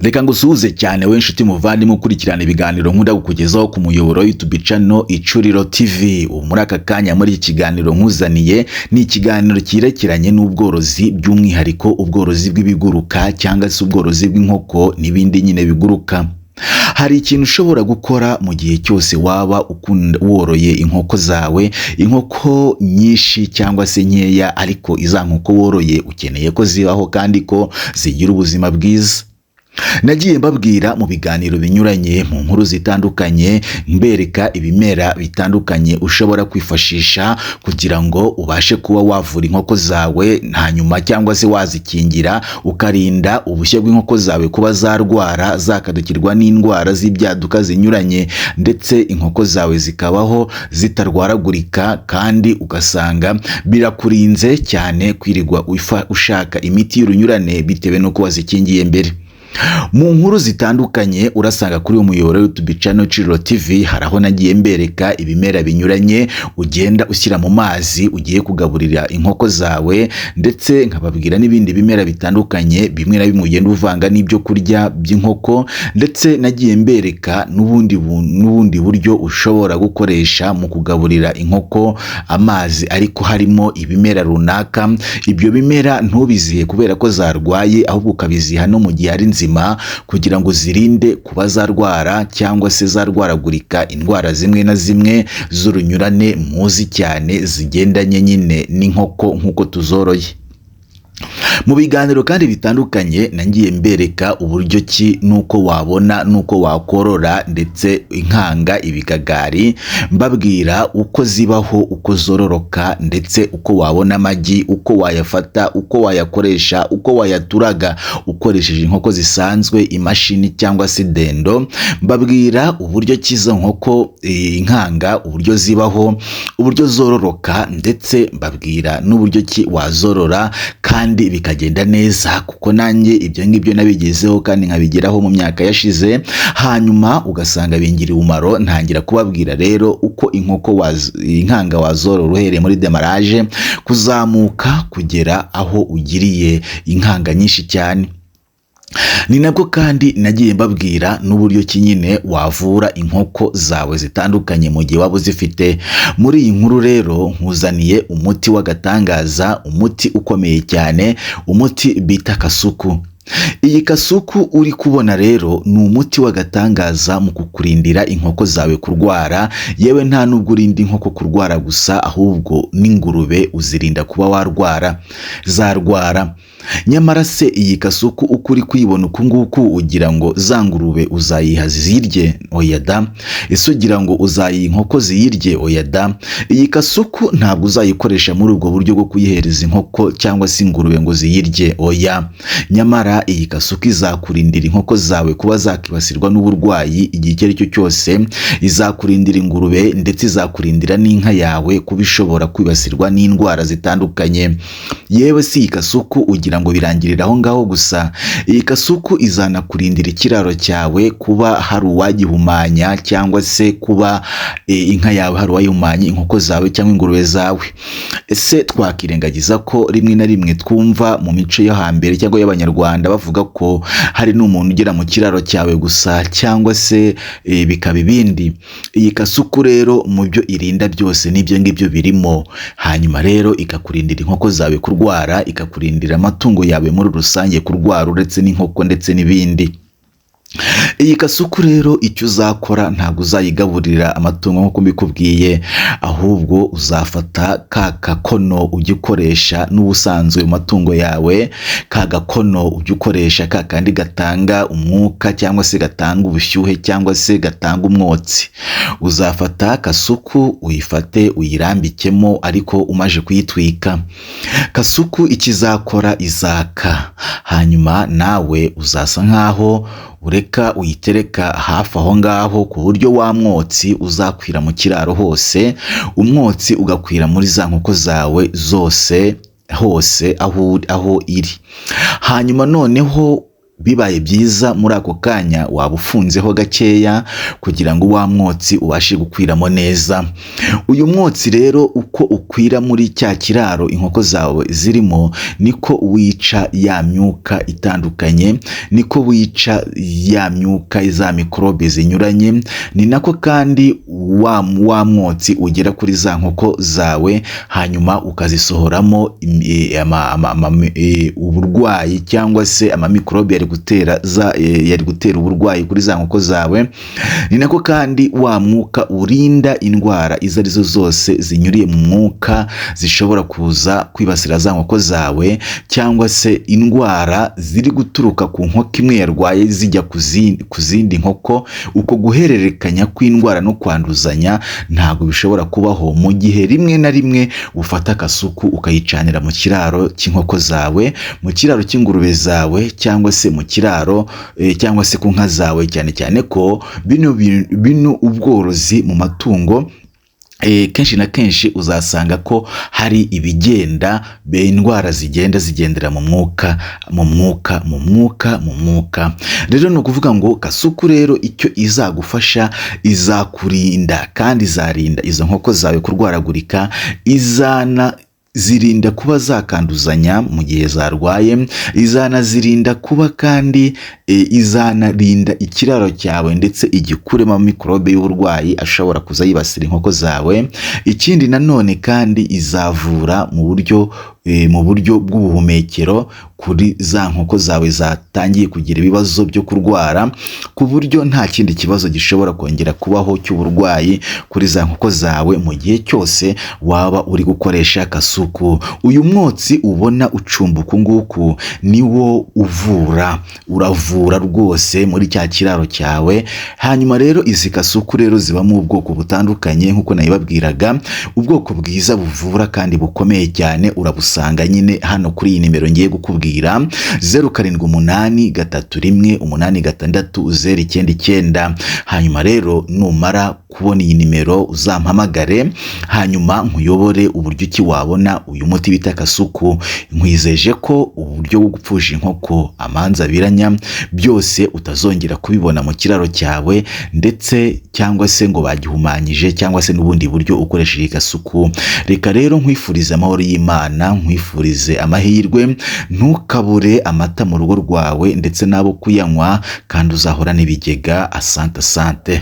Reka ngusuhuze cyane we nshuti muvandimwe ukurikirana ibiganiro nkunda kukugezaho ku muyoboro wa YouTube channel Icuriro TV. Ubu muri aka kanya muri iki kiganiro nkuzaniye ni ikiganiro cyerekeranye n'ubworozi, by'umwihariko ubworozi bw'ibiguruka cyangwa se ubworozi bw'inkoko n'ibindi nyine biguruka. Hari ikintu ushobora gukora mu gihe cyose waba ukunda woroye inkoko zawe, inkoko nyinshi cyangwa se nkeya, ariko iza nkoko woroye ukeneye ko zibaho kandi ko zigira ubuzima bwiza. Nagiye mbabwira mu biganiro binyuranye, mu nkuru zitandukanye, mbereka ibimera bitandukanye ushobora kwifashisha kugira ngo ubashe kuba wavura inkoko zawe hanyuma cyangwa se wazikingira, ukarinda ubushye bw'inkoko zawe kuba zarwara, zakadukirwa n'indwara z'ibyaduka zinyuranye, ndetse inkoko zawe zikabaho zitarwaragurika, kandi ugasanga birakurinze cyane kwirirwa ushaka imiti y'urunyurane bitewe n'uko wazikingiye mbere. Mu nkuru zitandukanye urasanga kuri uyu muyoboro YouTube channel Icuriro TV, hari aho nagiye mbereka ibimera binyuranye ugenda ushyira mu mazi ugiye kugaburira inkoko zawe, ndetse nkababwira n'ibindi bimera bitandukanye bimwe na bimwe ugenda uvanga n'ibyo kurya by'inkoko, ndetse nagiye mbereka n'ubundi buryo ushobora gukoresha mu kugaburira inkoko amazi ariko harimo ibimera runaka. Ibyo bimera ntubizihe kubera ko zarwaye, ahubwo ukabiziha no mu gihe ari nzima kugira ngo zirinde kuba zarwara cyangwa se zarwaragurika indwara zimwe na zimwe z'urunyurane muzi cyane zigendanye nyine n'inkoko nk'uko tuzoroye. Mu biganiro kandi bitandukanye nagiye mbereka uburyo ki n'uko wabona n'uko wakorora ndetse inkanga, ibikagari, mbabwira uko zibaho, uko zororoka, ndetse uko wabona amagi, uko wayafata, uko wayakoresha, uko wayaturaga ukoresheje inkoko zisanzwe, imashini cyangwa se dendo. Mbabwira uburyo ki izo nkoko, inkanga, uburyo zibaho, uburyo zororoka, ndetse mbabwira n'uburyo ki wazorora kandi bikagenda neza, kuko nanjye ibyo ngibyo nabigezeho kandi nkabigeraho mu myaka yashize, hanyuma ugasanga bingiriye umumaro. Ntangira kubabwira rero uko inkoko inkanga wazorora uhereye muri démarrage kuzamuka kugera aho ugiriye inkanga nyinshi cyane. Ni nabwo kandi nagiye mbabwira n'uburyo ki nyine wavura inkoko zawe zitandukanye mu gihe waba uzifite. Muri iyi nkuru rero nkuzaniye umuti w'agatangaza, umuti ukomeye cyane, umuti bita kasuku. Iyi kasuku uri kubona rero ni umuti w'agatangaza mu kukurindira inkoko zawe kurwara, yewe nta nubwo urinda inkoko kurwara gusa, ahubwo n'ingurube uzirinda kuba warwara zarwara. Nyamara se iyi kasuku uko uri kuyibona uku nguku, ugira ngo za ngurube uzayiha zirye? Oya da. Ese ugira ngo uzayiha inkoko ziyirye? Oya da. Iyi kasuku ntabwo uzayikoresha muri ubwo buryo bwo kuyihereza inkoko cyangwa se ingurube ngo ziyirye, oya. Nyamara iyi kasuku izakurindira inkoko zawe kuba zakibasirwa n'uburwayi igihe icyo ari cyo cyose, izakurindira ingurube, ndetse izakurindira n'inka yawe kuba ishobora kwibasirwa n'indwara zitandukanye. Yewe si iyi kasuku ugira ngo birangirira aho ngaho gusa, iyi kasuku izanakurindira ikiraro cyawe kuba hari uwagihumanya, cyangwa se kuba inka yawe hari uwayihumanya, inkoko zawe cyangwa ingurube zawe. Ese twakirengagiza ko rimwe na rimwe twumva mu mico yo hambere cyangwa y'Abanyarwanda bavuga ko hari n'umuntu ugera mu kiraro cyawe gusa, cyangwa se bikaba ibindi? Iyi kasuku rero mu byo irinda byose n'ibyo ngibyo birimo. Hanyuma rero ikakurindira inkoko zawe kurwara, ikakurindira amatungo yawe muri rusange kurwara, uretse n'inkoko ndetse n'ibindi. Iyi kasuku rero icyo uzakora, ntabwo uzayigaburira amatungo nk'uko mbikubwiye, ahubwo uzafata ka gakono ujya ukoresha n'ubusanzwe mu matungo yawe, ka gakono ujya ukoresha ka kandi gatanga umwuka cyangwa se gatanga ubushyuhe cyangwa se gatanga umwotsi. Uzafata kasuku uyifate uyirambikemo, ariko umaze kuyitwika. Kasuku icyo izakora, izaka, hanyuma nawe uzasa nkaho ureka uyitereka hafi aho ngaho, ku buryo wa mwotsi uzakwira mu kiraro hose, umwotsi ugakwira muri za nkoko zawe zose hose aho iri. Hanyuma noneho Bibaye byiza muri ako kanya waba ufunzeho gakeya kugira ngo wa mwotsi ubashe gukwiramo neza. Uyu mwotsi rero uko ukwira muri cya kiraro inkoko zawe zirimo, niko wica ya myuka itandukanye, niko wica ya myuka za mikorobe zinyuranye, ni nako kandi wa mwotsi ugera kuri za nkoko zawe, hanyuma ukazisohoramo uburwayi cyangwa se amamikorobe yari gutera uburwayi kuri za nkoko zawe. Ni nako kandi wa mwuka urinda indwara izo arizo zose zinyuriye mu mwuka zishobora kuza kwibasira za nkoko zawe, cyangwa se indwara ziri guturuka ku nkoko imwe yarwaye zijya ku zindi nkoko. Uko guhererekanya kw'indwara no kwanduzanya ntabwo bishobora kubaho mu gihe rimwe na rimwe ufata akasuku ukayicanira mu kiraro cy'inkoko zawe, mu kiraro cy'ingurube zawe, cyangwa se mu kiraro cyangwa se ku nka zawe, cyane cyane ko bino ubworozi mu matungo kenshi na kenshi uzasanga ko hari ibigenda indwara zigenda zigendera mu mwuka, mu mwuka, mu mwuka, mu mwuka. Rero ni ukuvuga ngo kasuku rero icyo izagufasha, izakurinda kandi izarinda izo nkoko zawe kurwaragurika, izana zirinda kuba zakanduzanya mu gihe zarwaye, izanazirinda kuba kandi izanarinda ikiraro cyawe ndetse igikuremo mikorobe y'uburwayi ashobora kuza yibasira inkoko zawe. Ikindi nanone kandi izavura mu buryo bw'ubuhumekero kuri za nkoko zawe zatangiye kugira ibibazo byo kurwara, ku buryo nta kindi kibazo gishobora kongera kubaho cy'uburwayi kuri za nkoko zawe mu gihe cyose waba uri gukoresha kasuku. Uyu mwotsi ubona ucumba uku nguku niwo uvura, uravura rwose muri cya kiraro cyawe. Hanyuma rero izi kasuku rero zibamo ubwoko butandukanye nk'uko nabibabwiraga, ubwoko bwiza buvura kandi bukomeye cyane urabusanga nyine hano kuri iyi nimero ngiye gukubwira, 0 7 8 3 1 8 6 0 9 9. Hanyuma rero numara kubona iyi nimero uzampamagare, hanyuma nkuyobore uburyo ki wabona uyu muti bita kasuku. Nkwizeje ko uburyo bwo gupfusha inkoko, amanza abiranya, byose utazongera kubibona mu kiraro cyawe, ndetse cyangwa se ngo bagihumanyije cyangwa se n'ubundi buryo ukoresheje kasuku. Reka rero nkwifurize amahoro y'Imana, nkwifurize amahirwe, ntukabure amata mu rugo rwawe ndetse n'abo kuyanywa, kandi uzahorane ibigega. Asante asante.